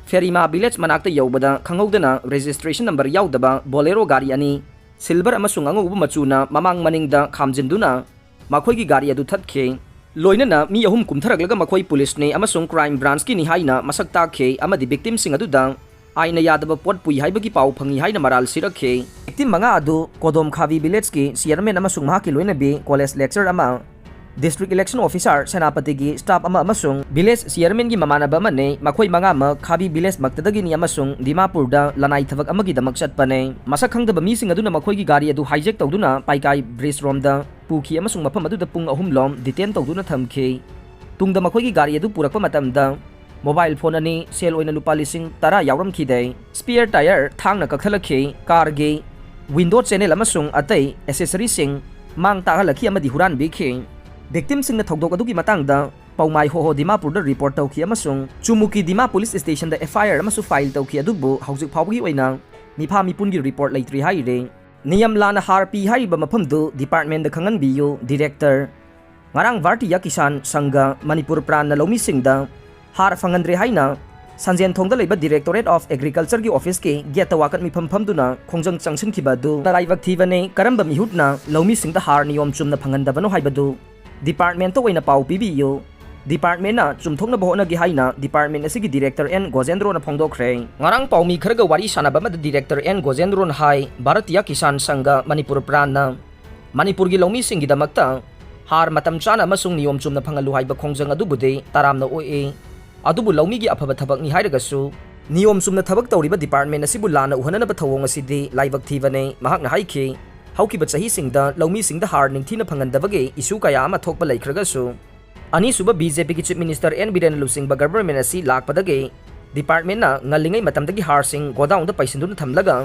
ꯐꯦꯔꯤꯃꯥ village ꯃꯅꯥꯛꯇ ꯌꯧꯕꯗ ꯈꯪꯍꯧꯗꯅ registration number ꯌꯥꯎꯗꯕ Bolero ꯒꯥꯔꯤ ꯑꯅꯤ, silver ꯑꯃꯁꯨꯡ ꯑꯉꯧꯕ ꯃꯆꯨꯅ ꯃꯃꯥꯡ ꯃꯅꯤꯡꯗ ꯈꯥꯝꯖꯤꯟꯗꯨꯅ ꯃꯈꯣꯏꯒꯤ ꯒꯥꯔꯤ ꯑꯗꯨ ꯊꯠꯈꯤ꯫ ꯂꯣꯏꯅꯅ ꯃꯤ ꯑꯍꯨꯝ ꯀꯨꯝꯊꯔꯛꯂꯒ ꯃꯈꯣꯏ ꯄꯨꯂꯤꯁꯅꯤ ꯑꯃꯁꯨꯡ crime branch ꯀꯤꯅꯤ ꯍꯥꯏꯅ ꯃꯁꯛ ꯇꯥꯛꯈꯤ ꯑꯃꯗꯤ victim ꯁꯤꯡ ꯑꯗꯨꯗ ꯑꯥꯏꯟꯅ ꯌꯥꯗꯕ ꯄꯣꯠ ꯄꯨꯏ ꯍꯥꯏꯕꯒꯤ ꯄꯥꯎ ꯐꯪꯏ ꯍꯥꯏꯅ ꯃꯔꯥꯜ ꯁꯤꯔꯛꯈꯤ꯫ Victim ꯃꯉꯥ ꯑꯗꯨ ꯀꯣꯗꯣꯝ ꯈꯥꯕꯤ village ꯀꯤ chairman ꯑꯃꯁꯨꯡ ꯃꯍꯥꯛꯀꯤ ꯂꯣꯏꯅꯕꯤ college lecturer ꯑꯃ, district election officer ꯁꯦꯅꯥꯄꯇꯤꯒꯤ staff ꯑꯃ ꯑꯃꯁꯨꯡ village chairman ꯒꯤ ꯃꯃꯥꯟꯅꯕ ꯑꯃꯅꯤ꯫ ꯃꯈꯣꯏ ꯃꯉꯥꯃꯛ ꯈꯥꯕꯤ village ꯃꯛꯇꯗꯒꯤꯅꯤ ꯑꯃꯁꯨꯡ ꯗꯤꯃꯥꯄꯨꯔꯗ ꯂꯅꯥꯏ ꯊꯕꯛ ꯑꯃꯒꯤꯗꯃꯛ ꯆꯠꯄꯅꯤ꯫ ꯃꯁꯛ ꯈꯪꯗꯕ ꯃꯤꯁꯤꯡ ꯑꯗꯨꯅ ꯃꯈꯣꯏꯒꯤ ꯒꯥꯔꯤ ꯑꯗꯨ hijack ꯇꯧꯗꯨꯅ ꯄꯥꯏꯀꯥꯏ bridge ꯔꯣꯝꯗ ꯄꯨꯈꯤ ꯑꯃꯁꯨꯡ ꯃꯐꯝ ꯑꯗꯨꯗ ꯄꯨꯡ ꯑꯍꯨꯝ ꯂꯣꯝ detain ꯇꯧꯗꯨꯅ ꯊꯝꯈꯤ꯫ ꯇꯨꯡꯗ ꯃꯈꯣꯏꯒꯤ ꯒꯥꯔꯤ ꯑꯗꯨ ꯄꯨꯔꯛꯄ ꯃꯇꯝꯗ mobile phone ꯑꯅꯤ, ꯁꯦꯜ ꯑꯣꯏꯅ ꯂꯨꯄꯥ ꯂꯤꯁꯤꯡ ꯇꯔꯥ ꯌꯥꯎꯔꯝꯈꯤꯗꯦ꯫ Spare tyre ꯊꯥꯡꯅ ꯀꯛꯊꯠꯂꯛꯈꯤ꯫ Car ꯒꯤ window channel ꯑꯃꯁꯨꯡ ꯑꯇꯩ accessory ꯁꯤꯡ ꯃꯥꯡ ꯇꯥꯛꯍꯜꯂꯛꯈꯤ ꯑꯃꯗꯤ ꯍꯨꯔꯥꯟꯕꯤꯈꯤ꯫ Victim ꯁꯤꯡꯅ ꯊꯧꯗꯣꯛ ꯑꯗꯨꯒꯤ ꯃꯇꯥꯡꯗ ꯄꯧꯃꯥꯏ ꯍꯣꯍꯣ ꯗꯤꯃꯥꯄꯨꯔꯗ report ꯇꯧꯈꯤ ꯑꯃꯁꯨꯡ ꯆꯨꯃꯨꯀꯤ ꯗꯤꯃꯥ police station the F I R ꯑꯃꯁꯨ file ꯇꯧꯈꯤ, ꯑꯗꯨꯕꯨ ꯍꯧꯖꯤꯛ ꯐꯥꯎꯕꯒꯤ ꯑꯣꯏꯅ ꯃꯤꯐꯥ ꯃꯤꯄꯨꯟꯒꯤ report ꯂꯩꯇ꯭ꯔꯤ ꯍꯥꯏꯔꯤ꯫ ꯅꯤꯌꯝ ꯂꯥꯟꯅ ꯍꯥꯔ ꯄꯤ ꯍꯥꯏꯔꯤꯕ ꯃꯐꯝꯗꯨ department ꯗ ꯈꯪꯍꯟꯕꯤꯌꯨ꯫ Director꯫ ꯉꯔꯥꯡ ꯚꯥꯔꯇꯤꯌꯥ ꯀꯤꯁꯥꯟ ꯁꯪꯘ ꯃꯅꯤꯄꯨꯔ ꯄ꯭ꯔꯥꯟꯅ ꯂꯧꯃꯤꯁꯤꯡꯗ ꯍꯥꯔ ꯐꯪꯍꯟꯗ꯭ꯔꯦ ꯍꯥꯏꯅ ꯁꯟꯖꯦꯟꯊꯣꯡꯗ ꯂꯩꯕ Directorate of Agriculture ꯒꯤ office ꯀꯤ gate ꯇ ꯋꯥꯀꯠ ꯃꯤꯐꯝ ꯐꯝꯗꯨꯅ ꯈꯣꯡꯖꯪ ꯆꯪꯁꯤꯟꯈꯤꯕ ꯑꯗꯨ ꯂꯥꯏꯕꯛ ꯊꯤꯕꯅꯤ꯫ ꯀꯔꯝꯕ ꯃꯤꯍꯨꯠꯅ ꯂꯧꯃꯤꯁꯤꯡꯗ ꯍꯥꯔ ꯅꯤꯌꯣꯝ ꯆꯨꯝꯅ ꯐꯪꯍꯟꯗꯕꯅꯣ ꯍꯥꯏꯕꯗꯨ department ꯇ ꯑꯣꯏꯅ ꯄꯥꯎ ꯄꯤꯕꯤꯌꯨ꯫ Departmentꯅ ꯆꯨꯝꯊꯣꯛꯅꯕ ꯍꯣꯠꯅꯒꯦ ꯍꯥꯏꯅ department ꯑꯁꯤꯒꯤ director N ꯒꯣꯖꯦꯟꯗ꯭ꯔꯣꯅ ꯐꯣꯡꯗꯣꯛꯈ꯭ꯔꯦ꯫ ꯉꯔꯥꯡ ꯄꯥꯎꯃꯤ ꯈꯔꯒ ꯋꯥꯔꯤ ꯁꯥꯟꯅꯕ ꯑꯃꯗ director N ꯒꯣꯖꯦꯟꯗ꯭ꯔꯣꯅ ꯍꯥꯏ, ꯚꯥꯔꯇꯤꯌꯥ ꯀꯤꯁꯥꯟ ꯁꯪꯘ ꯃꯅꯤꯄꯨꯔ ꯄ꯭ꯔꯥꯟꯅ ꯃꯅꯤꯄꯨꯔꯒꯤ ꯂꯧꯃꯤꯁꯤꯡꯒꯤꯗꯃꯛꯇ ꯍꯥꯔ ꯃꯇꯝ ꯆꯥꯅ ꯑꯃꯁꯨꯡ ꯅꯤꯌꯣꯝ ꯆꯨꯝꯅ ꯐꯪꯍꯜꯂꯨ ꯍꯥꯏꯕ ꯈꯣꯡꯖꯪ ꯑꯗꯨꯕꯨꯗꯤ ꯇꯔꯥꯝꯅ ꯑꯣꯛꯏ꯫ ꯑꯗꯨꯕꯨ ꯂꯧꯃꯤꯒꯤ ꯑꯐꯕ ꯊꯕꯛꯅꯤ ꯍꯥꯏꯔꯒꯁꯨ, ꯅꯤꯌꯣꯝ ꯆꯨꯝꯅ ꯊꯕꯛ ꯇꯧꯔꯤꯕ department ꯑꯁꯤꯕꯨ ꯂꯥꯟꯅ ꯎꯍꯟꯅꯅꯕ ꯊꯧꯑꯣꯡ ꯑꯁꯤꯗꯤ ꯂꯥꯏꯕꯛ ꯊꯤꯕꯅꯤ꯫ ꯃꯍꯥꯛꯅ ꯍꯥꯏꯈꯤ, ꯍꯧꯈꯤꯕ ꯆꯍꯤꯁꯤꯡꯗ ꯂꯧꯃꯤꯁꯤꯡꯗ ꯍꯥꯔ ꯅꯤꯡꯊꯤꯅ ꯐꯪꯍꯟꯗꯕꯒꯤ issue ꯀꯌꯥ ꯑꯃ ꯊꯣꯛꯄ ꯂꯩꯈ꯭ꯔꯒꯁꯨ, ꯑꯅꯤꯁꯨꯕ BJPꯒꯤ Chief Minister N ꯕꯤꯔꯦꯟ ꯂꯨꯆꯤꯡꯕ government ꯑꯁꯤ ꯂꯥꯛꯄꯗꯒꯤ departmentꯅ ꯉꯜꯂꯤꯉꯩ ꯃꯇꯝꯗꯒꯤ ꯍꯥꯔꯁꯤꯡ godownꯗ ꯄꯩꯁꯤꯟꯗꯨꯅ ꯊꯝꯂꯒ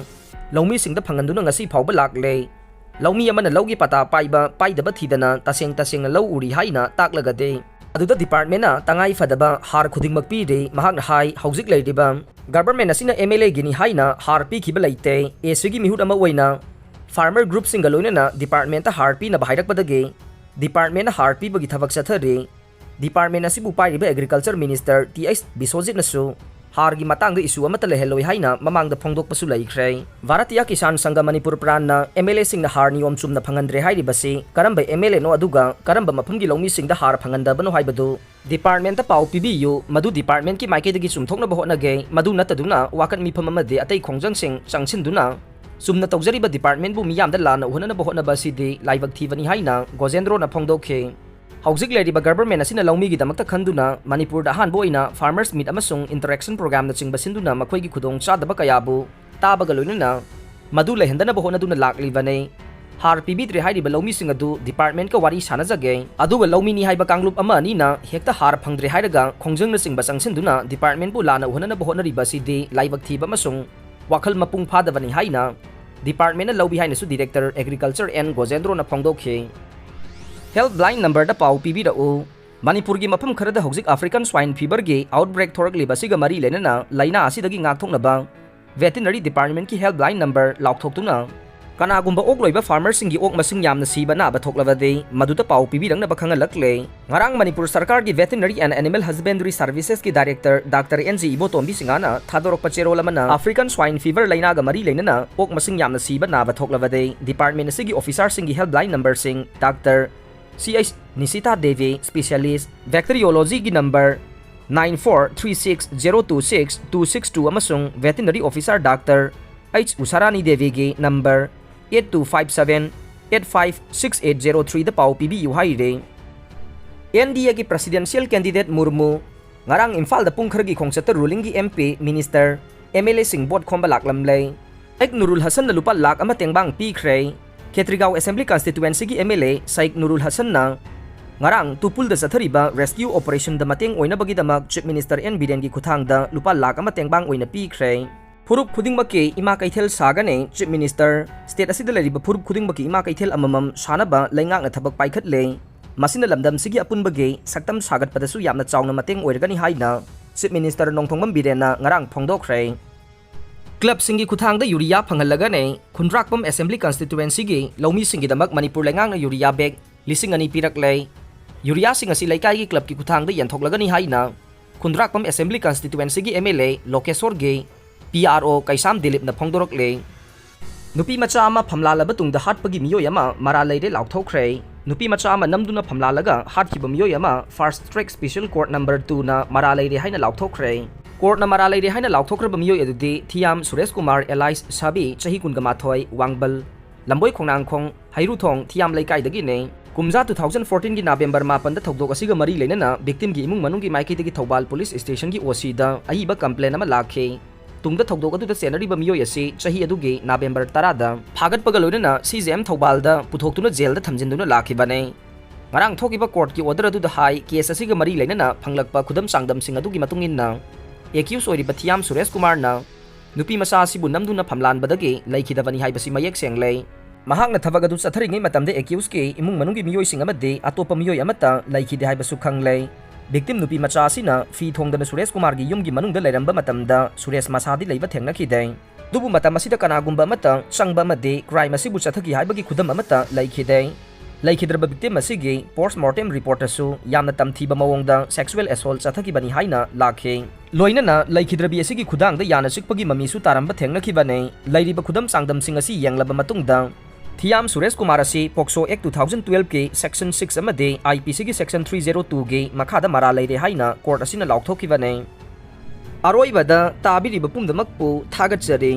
ꯂꯧꯃꯤꯁꯤꯡꯗ ꯐꯪꯍꯟꯗꯨꯅ ꯉꯁꯤ ꯐꯥꯎꯕ ꯂꯥꯛꯂꯦ꯫ ꯂꯧꯃꯤ ꯑꯃꯅ ꯂꯧꯒꯤ ꯄꯇꯥ ꯄꯥꯏꯕ ꯄꯥꯏꯗꯕ ꯊꯤꯗꯅ ꯇꯁꯦꯡ ꯇꯁꯦꯡꯅ ꯂꯧ ꯎꯔꯤ ꯍꯥꯏꯅ ꯇꯥꯛꯂꯒꯗꯤ, ꯑꯗꯨꯗ departmentꯅ ꯇꯉꯥꯏ ꯐꯗꯕ ꯍꯥꯔ ꯈꯨꯗꯤꯡꯃꯛ ꯄꯤꯔꯤ꯫ ꯃꯍꯥꯛꯅ ꯍꯥꯏ, ꯍꯧꯖꯤꯛ ꯂꯩꯔꯤꯕ government ꯑꯁꯤꯅ MLAꯒꯤꯅꯤ ꯍꯥꯏꯅ ꯍꯥꯔ ꯄꯤꯈꯤꯕ ꯂꯩꯇꯦ꯫ ACꯒꯤ ꯃꯤꯍꯨꯠ ꯑꯃ ꯑꯣꯏꯅ farmer groupꯁꯤꯡꯒ ꯂꯣꯏꯅꯅ departmentꯇ ꯍꯥꯔ ꯄꯤꯅꯕ ꯍꯥꯏꯔꯛꯄꯗꯒꯤ departmentꯅ ꯍꯥꯔ ꯄꯤꯕꯒꯤ ꯊꯕꯛ ꯆꯠꯊꯔꯤ꯫ Department ꯑꯁꯤꯕꯨ ꯄꯥꯏꯔꯤꯕ Agriculture Minister ꯇꯤ ꯑꯩꯆ ꯕꯤꯁ꯭ꯋꯖꯤꯠꯅꯁꯨ ꯍꯥꯔꯒꯤ ꯃꯇꯥꯡꯗ issue ꯑꯃꯠꯇ ꯂꯩꯍꯜꯂꯣꯏ ꯍꯥꯏꯅ ꯃꯃꯥꯡꯗ ꯐꯣꯡꯗꯣꯛꯄꯁꯨ ꯂꯩꯈ꯭ꯔꯦ꯫ ꯚꯥꯔꯇꯤꯌꯥ ꯀꯤꯁꯥꯟ ꯁꯪꯘ ꯃꯅꯤꯄꯨꯔ ꯄ꯭ꯔꯥꯟꯅ MLAꯁꯤꯡꯅ ꯍꯥꯔ ꯅꯤꯌꯣꯝ ꯆꯨꯝꯅ ꯐꯪꯍꯟꯗ꯭ꯔꯦ ꯍꯥꯏꯔꯤꯕꯁꯤ ꯀꯔꯝꯕ MLAꯅꯣ, ꯑꯗꯨꯒ ꯀꯔꯝꯕ ꯃꯐꯝꯒꯤ ꯂꯧꯃꯤꯁꯤꯡꯗ ꯍꯥꯔ ꯐꯪꯍꯟꯗꯕꯅꯣ ꯍꯥꯏꯕꯗꯨ departmentꯇ ꯄꯥꯎ ꯄꯤꯕꯤꯌꯨ, ꯃꯗꯨ departmentꯀꯤ ꯃꯥꯏꯀꯩꯗꯒꯤ ꯆꯨꯝꯊꯣꯛꯅꯕ ꯍꯣꯠꯅꯒꯦ꯫ ꯃꯗꯨ ꯅꯠꯇꯗꯨꯅ ꯋꯥꯀꯠ ꯃꯤꯐꯝ ꯑꯃꯗꯤ ꯑꯇꯩ ꯈꯣꯡꯖꯪꯁꯤꯡ ꯆꯪꯁꯤꯟꯗꯨꯅ ꯆꯨꯝꯅ ꯇꯧꯖꯔꯤꯕ departmentꯕꯨ ꯃꯤꯌꯥꯝꯗ ꯂꯥꯟꯅ ꯎꯍꯟꯅꯅꯕ ꯍꯣꯠꯅꯕ ꯑꯁꯤꯗꯤ ꯂꯥꯏꯕꯛ ꯊꯤꯕꯅꯤ ꯍꯥꯏꯅ ꯒꯣꯖꯦꯟꯗ꯭ꯔꯣꯅ ꯐꯣꯡꯗꯣꯛꯈꯤ꯫ ꯍꯧꯖꯤꯛ ꯂꯩꯔꯤꯕ government ꯑꯁꯤꯅ ꯂꯧꯃꯤꯒꯤꯗꯃꯛꯇ ꯈꯟꯗꯨꯅ ꯃꯅꯤꯄꯨꯔꯗ ꯑꯍꯥꯟꯕ ꯑꯣꯏꯅ farmers meet ꯑꯃꯁꯨꯡ interaction programꯅꯆꯤꯡꯕ ꯁꯤꯟꯗꯨꯅ ꯃꯈꯣꯏꯒꯤ ꯈꯨꯗꯣꯡꯆꯥꯗꯕ ꯀꯌꯥꯕꯨ ꯇꯥꯕꯒ ꯂꯣꯏꯅꯅ ꯃꯗꯨ ꯂꯩꯍꯟꯗꯅꯕ ꯍꯣꯠꯅꯗꯨꯅ ꯂꯥꯛꯂꯤꯕꯅꯤ꯫ ꯍꯥꯔ ꯄꯤꯕꯤꯗ꯭ꯔꯦ ꯍꯥꯏꯔꯤꯕ ꯂꯧꯃꯤꯁꯤꯡ ꯑꯗꯨ departmentꯀ ꯋꯥꯔꯤ ꯁꯥꯟꯅꯖꯒꯦ, ꯑꯗꯨꯒ ꯂꯧꯃꯤ ꯅꯤ ꯍꯥꯏꯕ ꯀꯥꯡꯂꯨꯞ ꯑꯃ ꯑꯅꯤꯅ ꯍꯦꯛꯇ ꯍꯥꯔ ꯐꯪꯗ꯭ꯔꯦ ꯍꯥꯏꯔꯒ ꯈꯣꯡꯖꯪꯅꯆꯤꯡꯕ ꯆꯪꯁꯤꯟꯗꯨꯅ departmentꯕꯨ ꯂꯥꯟꯅ ꯎꯍꯟꯅꯅꯕ ꯍꯣꯠꯅꯔꯤꯕ ꯑꯁꯤꯗꯤ ꯂꯥꯏꯕꯛ ꯊꯤꯕ ꯑꯃꯁꯨꯡ ꯋꯥꯈꯜ ꯃꯄꯨꯡ ꯐꯥꯗꯕꯅꯤ ꯍꯥꯏꯅ departmentꯅ ꯂꯧꯏ ꯍꯥꯏꯅꯁꯨ director Agriculture N ꯒꯣꯖꯦꯟꯗ꯭ꯔꯣꯅ ꯐꯣꯡꯗꯣꯛꯈꯤ꯫ Helpline numberꯗ ꯄꯥꯎ ꯄꯤꯕꯤꯔꯛꯎ꯫ ꯃꯅꯤꯄꯨꯔꯒꯤ ꯃꯐꯝ ꯈꯔꯗ ꯍꯧꯖꯤꯛ African swine feverꯒꯤ outbreak ꯊꯣꯔꯛꯂꯤꯕ ꯑꯁꯤꯒ ꯃꯔꯤ ꯂꯩꯅꯅ ꯂꯥꯏꯅꯥ ꯑꯁꯤꯗꯒꯤ ꯉꯥꯛꯊꯣꯛꯅꯕ veterinary departmentꯀꯤ helpline number ꯂꯥꯎꯊꯣꯛꯇꯨꯅ ꯀꯅꯥꯒꯨꯝꯕ ꯑꯣꯛ ꯂꯣꯏꯕ farmerꯁꯤꯡꯒꯤ ꯑꯣꯛ ꯃꯁꯤꯡ ꯌꯥꯝꯅ ꯁꯤꯕ ꯅꯥꯕ ꯊꯣꯛꯂꯕꯗꯤ ꯃꯗꯨꯗ ꯄꯥꯎ ꯄꯤꯕꯤꯔꯛꯅꯕ ꯈꯪꯍꯜꯂꯛꯂꯦ꯫ ꯉꯔꯥꯡ ꯃꯅꯤꯄꯨꯔ ꯁꯔꯀꯥꯔꯒꯤ Veterinary and Animal Husbandry Servicesꯀꯤ director Doctor N G ꯏꯕꯣꯇꯣꯝꯕꯤ ꯁꯤꯡꯍꯅ ꯊꯥꯗꯣꯔꯛꯄ ꯆꯦꯔꯣꯜ ꯑꯃꯅ African swine fever ꯂꯥꯏꯅꯥꯒ ꯃꯔꯤ ꯂꯩꯅꯅ ꯑꯣꯛ ꯃꯁꯤꯡ ꯌꯥꯝꯅ ꯁꯤꯕ ꯅꯥꯕ ꯊꯣꯛꯂꯕꯗꯤ department ꯑꯁꯤꯒꯤ officerꯁꯤꯡꯒꯤ helpline numberꯁꯤꯡ Doctor C H Nishita Devi, Specialist, Bacteriology ꯒꯤ number nine four three six zero two six two six two ꯑꯃꯁꯨꯡ Veterinary Officer Doctor H Usharani Devi ꯒꯤ number eight two five seven eight five six eight zero three ꯗ ꯄꯥꯎ ꯄꯤꯕꯤꯌꯨ ꯍꯥꯏꯔꯤ꯫ N D A ꯒꯤ presidential candidate ꯃꯨꯔꯃꯨ ꯉꯔꯥꯡ ꯏꯝꯐꯥꯜꯗ ꯄꯨꯡ ꯈꯔꯒꯤ ꯈꯣꯡꯆꯠꯇ ruling ꯒꯤ M P, minister, M L A ꯁꯤꯡ vote ꯈꯣꯝꯕ ꯂꯥꯛꯂꯝꯂꯦ꯫ ꯁꯥꯏꯛ ꯅꯨꯔꯨꯜ ꯍꯁꯟꯅ ꯂꯨꯄꯥ ꯂꯥꯈ ꯑꯃ ꯇꯦꯡꯕꯥꯡ ꯄꯤꯈ꯭ꯔꯦ꯫ ꯈꯦꯇ꯭ꯔꯤꯒꯥꯎ Assembly Constituency ꯒꯤ M L A ꯁꯥꯏꯛ ꯅꯨꯔꯨꯜ ꯍꯁꯟꯅ ꯉꯔꯥꯡ ꯇꯨꯄꯨꯜꯗ ꯆꯠꯊꯔꯤꯕ rescue operation ꯗ ꯃꯇꯦꯡ ꯑꯣꯏꯅꯕꯒꯤꯗꯃꯛ Chief Minister N ꯕꯤꯔꯦꯟꯒꯤ ꯈꯨꯠꯊꯥꯡꯗ ꯂꯨꯄꯥ ꯂꯥꯈ ꯑꯃ ꯇꯦꯡꯕꯥꯡ ꯑꯣꯏꯅ ꯄꯤꯈ꯭ꯔꯦ꯫ ꯐꯨꯔꯨꯞ ꯈꯨꯗꯤꯡꯃꯛꯀꯤ ꯏꯃꯥ ꯀꯩꯊꯦꯜ ꯁꯥꯒꯅꯤ꯫ Chief Minister, state ꯑꯁꯤꯗ ꯂꯩꯔꯤꯕ ꯐꯨꯔꯨꯞ ꯈꯨꯗꯤꯡꯃꯛꯀꯤ ꯏꯃꯥ ꯀꯩꯊꯦꯜ ꯑꯃꯃꯝ ꯁꯥꯅꯕ ꯂꯩꯉꯥꯛꯅ ꯊꯕꯛ ꯄꯥꯏꯈꯠꯂꯦ꯫ ꯃꯁꯤꯅ ꯂꯝꯗꯝꯁꯤꯒꯤ ꯑꯄꯨꯟꯕꯒꯤ ꯁꯛꯇꯝ ꯁꯥꯒꯠꯄꯗꯁꯨ ꯌꯥꯝꯅ ꯆꯥꯎꯅ ꯃꯇꯦꯡ ꯑꯣꯏꯔꯒꯅꯤ ꯍꯥꯏꯅ Chief Minister ꯅꯣꯡꯊꯣꯝꯕꯝ ꯕꯤꯔꯦꯟꯅ ꯉꯔꯥꯡ ꯐꯣꯡꯗꯣꯛꯈ꯭ꯔꯦ꯫ Club ꯁꯤꯡꯒꯤ ꯈꯨꯠꯊꯥꯡꯗ urea ꯐꯪꯍꯜꯂꯒꯅꯤ꯫ ꯈꯨꯟꯗ꯭ꯔꯥꯛꯄꯝ Assembly Constituency ꯒꯤ ꯂꯧꯃꯤꯁꯤꯡꯒꯤꯗꯃꯛ ꯃꯅꯤꯄꯨꯔ ꯂꯩꯉꯥꯛꯅ urea bag ꯂꯤꯁꯤꯡ ꯑꯅꯤ ꯄꯤꯔꯛꯂꯦ꯫ Urea ꯁꯤꯡ ꯑꯁꯤ ꯂꯩꯀꯥꯏꯒꯤ club ꯀꯤ ꯈꯨꯠꯊꯥꯡꯗ ꯌꯦꯟꯊꯣꯛꯂꯒꯅꯤ ꯍꯥꯏꯅ ꯈꯨꯟꯗ꯭ꯔꯥꯛꯄꯝ Assembly Constituency ꯒꯤ M L A ꯂꯣꯀꯦꯁꯣꯔꯒꯤ P R O ꯀꯩꯁꯥꯝ ꯗꯤꯂꯤꯞꯅ ꯐꯣꯡꯗꯣꯔꯛꯂꯦ꯫ ꯅꯨꯄꯤ ꯃꯆꯥ ꯑꯃ ꯐꯝꯂꯥꯜꯂꯕ ꯇꯨꯡꯗ ꯍꯥꯠꯄꯒꯤ ꯃꯤꯑꯣꯏ ꯑꯃ ꯃꯔꯥꯜ ꯂꯩꯔꯦ ꯂꯥꯎꯊꯣꯛꯈ꯭ꯔꯦ꯫ ꯅꯨꯄꯤ ꯃꯆꯥ ꯑꯃ ꯅꯝꯗꯨꯅ ꯐꯝꯂꯥꯜꯂꯒ ꯍꯥꯠꯈꯤꯕ ꯃꯤꯑꯣꯏ ꯑꯃ Fast Track Special Court number two ꯅ ꯃꯔꯥꯜ ꯂꯩꯔꯦ ꯍꯥꯏꯅ ꯂꯥꯎꯊꯣꯛꯈ꯭ꯔꯦ꯫ Court ꯅ ꯃꯔꯥꯜ ꯂꯩꯔꯦ ꯍꯥꯏꯅ ꯂꯥꯎꯊꯣꯛꯈ꯭ꯔꯕ ꯃꯤꯑꯣꯏ ꯑꯗꯨꯗꯤ ꯊꯤꯌꯥꯝ ꯁꯨꯔꯦꯁ ꯀꯨꯃꯥꯔ alias ꯁꯥꯕꯤ, ꯆꯍꯤ ꯀꯨꯟꯒ ꯃꯥꯊꯣꯏ, ꯋꯥꯡꯕꯜ, ꯂꯝꯕꯣꯏ ꯈꯣꯡꯅꯥꯡꯈꯣꯡ, ꯍꯩꯔꯨꯊꯣꯡ, ꯊꯤꯌꯥꯝ ꯂꯩꯀꯥꯏꯗꯒꯤꯅꯤ꯫ ꯀꯨꯝꯖꯥ two thousand fourteen ꯒꯤ November ꯃꯥꯄꯟꯗ ꯊꯧꯗꯣꯛ ꯑꯁꯤꯒ ꯃꯔꯤ ꯂꯩꯅꯅ victim ꯒꯤ ꯏꯃꯨꯡ ꯃꯅꯨꯡꯒꯤ ꯃꯥꯏꯀꯩꯗꯒꯤ ꯊꯧꯕꯥꯜ Police Station ꯒꯤ O C ꯗ ꯑꯏꯕ complaint ꯑꯃ ꯂꯥꯛꯈꯤ꯫ ꯇꯨꯡꯗ ꯊꯧꯗꯣꯛ ꯑꯗꯨꯗ ꯆꯦꯟꯅꯔꯤꯕ ꯃꯤꯑꯣꯏ ꯑꯁꯤ ꯆꯍꯤ ꯑꯗꯨꯒꯤ November ꯇꯔꯥꯗ ꯐꯥꯒꯠꯄꯒ ꯂꯣꯏꯅꯅ C J M ꯊꯧꯕꯥꯜꯗ ꯄꯨꯊꯣꯛꯇꯨꯅ jail ꯗ ꯊꯝꯖꯤꯟꯗꯨꯅ ꯂꯥꯛꯈꯤꯕꯅꯤ꯫ ꯉꯔꯥꯡ ꯊꯣꯛꯈꯤꯕ court ꯀꯤ order ꯑꯗꯨꯗ ꯍꯥꯏ, case ꯑꯁꯤꯒ ꯃꯔꯤ ꯂꯩꯅꯅ ꯐꯪꯂꯛꯄ ꯈꯨꯗꯝ ꯆꯥꯡꯗꯝꯁꯤꯡ ꯑꯗꯨꯒꯤ ꯃꯇꯨꯡ ꯏꯟꯅ, accused ꯑꯣꯏꯔꯤꯕ ꯊꯤꯌꯥꯝ ꯁꯨꯔꯦꯁ ꯀꯨꯃꯥꯔꯅ ꯅꯨꯄꯤ ꯃꯆꯥ ꯑꯁꯤꯕꯨ ꯅꯝꯗꯨꯅ ꯐꯝꯂꯥꯟꯕꯗꯒꯤ ꯂꯩꯈꯤꯗꯕꯅꯤ ꯍꯥꯏꯕꯁꯤ ꯃꯌꯦꯛ ꯁꯦꯡꯂꯦ꯫ ꯃꯍꯥꯛꯅ ꯊꯕꯛ ꯑꯗꯨ ꯆꯠꯊꯔꯤꯉꯩ ꯃꯇꯝꯗ accused ꯀꯤ ꯏꯃꯨꯡ ꯃꯅꯨꯡꯒꯤ ꯃꯤꯑꯣꯏꯁꯤꯡ ꯑꯃꯗꯤ ꯑꯇꯣꯞꯄ ꯃꯤꯑꯣꯏ ꯑꯃꯠꯇ ꯂꯩꯈꯤꯗꯦ ꯍꯥꯏꯕꯁꯨ ꯈꯪꯂꯦ꯫ Victim ꯅꯨꯄꯤ ꯃꯆꯥ ꯑꯁꯤꯅ ꯐꯤ ꯊꯣꯡꯗꯅ ꯁꯨꯔꯦꯁ ꯀꯨꯃꯥꯔꯒꯤ ꯌꯨꯝꯒꯤ ꯃꯅꯨꯡꯗ ꯂꯩꯔꯝꯕ ꯃꯇꯝꯗ ꯁꯨꯔꯦꯁ ꯃꯁꯥꯗꯤ ꯂꯩꯕ ꯊꯦꯡꯅꯈꯤꯗꯦ꯫ ꯑꯗꯨꯕꯨ ꯃꯇꯝ ꯑꯁꯤꯗ ꯀꯅꯥꯒꯨꯝꯕ ꯑꯃꯠꯇ ꯆꯪꯕ ꯑꯃꯗꯤ crime ꯑꯁꯤꯕꯨ ꯆꯠꯊꯈꯤ ꯍꯥꯏꯕꯒꯤ ꯈꯨꯗꯝ ꯑꯃꯠꯇ ꯂꯩꯈꯤꯗꯦ꯫ ꯂꯩꯈꯤꯗ꯭ꯔꯕ victim ꯑꯁꯤꯒꯤ post mortem report ꯇꯁꯨ ꯌꯥꯝꯅ ꯇꯝꯊꯤꯕ ꯃꯑꯣꯡꯗ sexual assault ꯆꯠꯊꯈꯤꯕꯅꯤ ꯍꯥꯏꯅ ꯂꯥꯛꯈꯤ꯫ ꯂꯣꯏꯅꯅ ꯂꯩꯈꯤꯗ꯭ꯔꯕꯤ ꯑꯁꯤꯒꯤ ꯈꯨꯗꯥꯡꯗ ꯌꯥꯅ ꯆꯤꯛꯄꯒꯤ ꯃꯃꯤꯁꯨ ꯇꯥꯔꯝꯕ ꯊꯦꯡꯅꯈꯤꯕꯅꯤ꯫ ꯂꯩꯔꯤꯕ ꯈꯨꯗꯝ ꯆꯥꯡꯗꯝꯁꯤꯡ ꯑꯁꯤ ꯌꯦꯡꯂꯕ ꯃꯇꯨꯡꯗ, ꯊꯤꯌꯥꯝ ꯁꯨꯔꯦꯁ ꯀꯨꯃꯥꯔ ꯑꯁꯤ POCSO Act two thousand twelve ꯀꯤ Section six ꯑꯃꯗꯤ IPC ꯒꯤ Section three zero two ꯒꯤ ꯃꯈꯥꯗ ꯃꯔꯥꯜ ꯂꯩꯔꯦ ꯍꯥꯏꯅ court ꯑꯁꯤꯅ ꯂꯥꯎꯊꯣꯛꯈꯤꯕꯅꯤ꯫ ꯑꯔꯣꯏꯕꯗ ꯇꯥꯕꯤꯔꯤꯕ ꯄꯨꯝꯅꯃꯛꯄꯨ ꯊꯥꯒꯠꯆꯔꯤ꯫